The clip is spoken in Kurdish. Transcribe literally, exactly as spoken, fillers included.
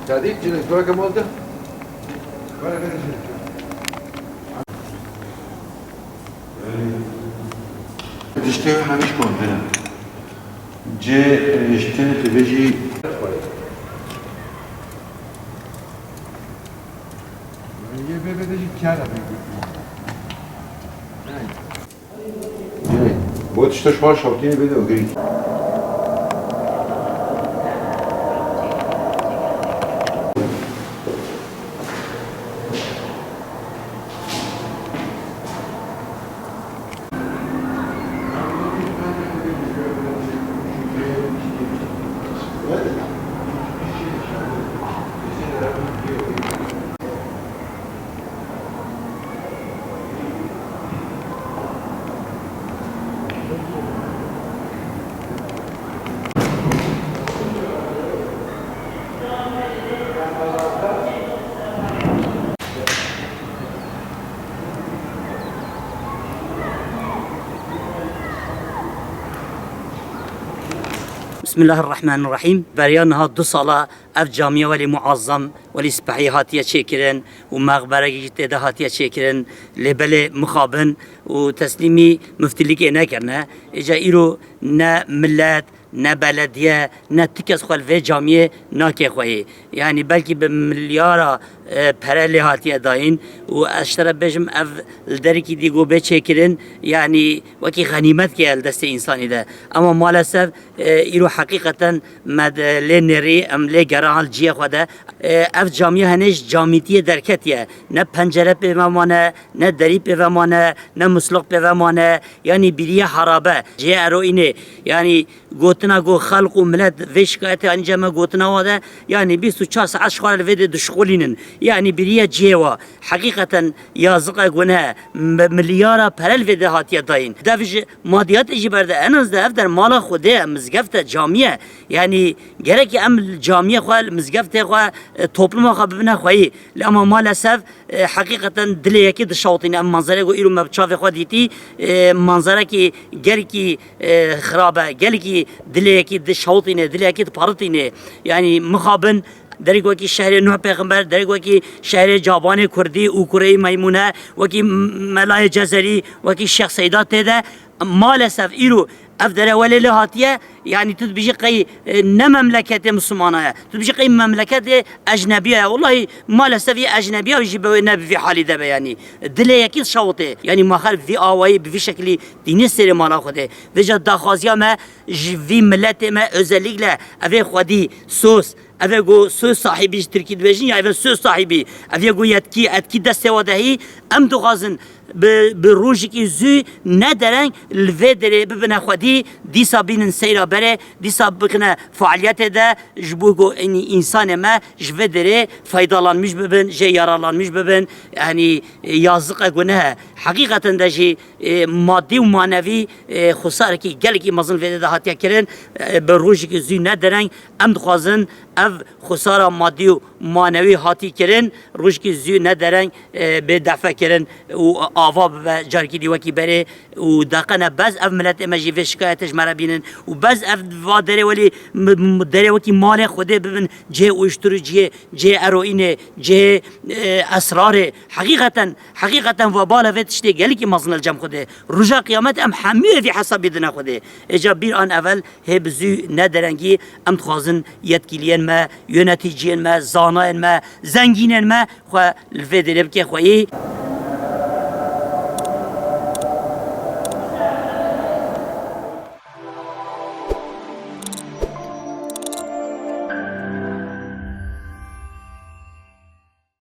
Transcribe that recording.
Hadi, gelin, bırakın oldu. Tiştê hemî şkon dine. Cê, e, ji tenê tu bêjî. Yê bê bê de jî kere bê. Cê, bo tişta ji xwe şewtînê bê de girî. Bismillahirrahmanirrahîm. Beriya niha du sala ev camiya welî muazzam, welî spehî hatiye çêkirin û mexberekî jî tê de hatiye çêkirin. Lê belê mixabin û teslîmî miftîlikê nekirine. Îca îro ne milet, ne belediye, ne ti kes xwe li vê camiyê nake xweyî. Yanî belkî bi milyara, e, pere lê hatiye dayîn û ez ji te re bêjim ev li derikî dî go bê çêkirin, yanî wekî xenîmetkê ye li destê însanî de. Ema malesef, e, îro heqîqeten me de lê nêrî, em lê gera hal ciyê xwe de. E, ev camiye henê ji camîtiyê derketiye. Ne pencere pê ve mane, ne derî pê ve mane, ne musluq pê ve mane. Yanî biriye harabe. Cihê eroînê. Yanî gotina ku xelq û milet vê şikayetê anî cem me gotina wa de, yanî bîst û çar saet ji xwe re li vê de dişixulînin. Yanî biriye cihê wa. Heqîqeten yaziqe gune, bi milyara pere li vê de hatiye dayîn. Dev ji madiyatê jî berde, en az de ev der mala Xwedê ye, mizgeft e, camî ye. Yanî gerekî em camiyê xwe, mizgeftê xwe, e, topluma xwe bibine xweyî. Lê ema malesef, e, heqîqeten dilê yekî dişewitîne. Em manzerê ku îro me bi çavê xwe dîtî, e, manzerekî gelkî, e, xirab e. Gelkî dilê yekî dişewitîne, dilê yekî diparitîne. Yanî mixabin derek wekî şehrê Nuh Pêxember, derek wekî şehrê Cabanê Kurdî û Kureyê Meymûne, wekî Melayê Cezerî, wekî Şêx Seyda tê de. Malesef îro ev dere welê lê hatiye, yanî tu dibêjî qey, e, ne memleketê Mislimana ye. Tu dibêjî qey memleketê ecnebiya ye. Wellahî malesef yê ecnebiya jî bi wê ne bi vî halî de be yanî. Dilê yekî şewitê. Yanî ma xer vî awayî bi vî şekilî dînê sêrê mala Xwedê. Vêca daxwaziya me ji vî miletê me özellikle evê xwedî sos, Ev ê ku söz sahibî ji tirkî dibêjin, ya ev ê söz sahibî, ev ê ku yetkî, etkî destê we de hî, em dixwazin bi, bi rojekî zû ne dereng li vê derê bibine xwedî, dîsa bînin seyra berê, dîsa bikine faaliyetê de, ji bo ku înî însanê me ji vê derê feydalanmîş bibin, jê yaralanmîş bibin, yanî, e, yaziqe gune ye. Heqîqeten de jî, e, madî û manevî, e, xwesarekî gelekî mezin vê de hatiye kirin, e, bi rojekî zû ne dereng, em dixwazin ev xwesara madî û manewî hatî kirin, rojkî zû ne dereng, e, bê defe kirin û ava bibe carekî dî wekî berê û deqene bez ev miletê me jî vê şikayetê ji me re bînin û bez ev va derê welî m-, m-, derê wekî malê Xwedê bibin cihê uyuşturuciyê, cihê eroînê, cihê, e, esrarê. Heqîqeten, heqîqeten vebala vê tiştê gelekî mezin e li cem Xwedê. Roja qiyamet em hemû ê vî hesabî dine Xwedê. Êca bîr an evel hê bi zû ne derengî em dixwazin yetkîliyên me, yönetîciyên me, zanayên me, zengînên me xwe li vê derê bike xweyî.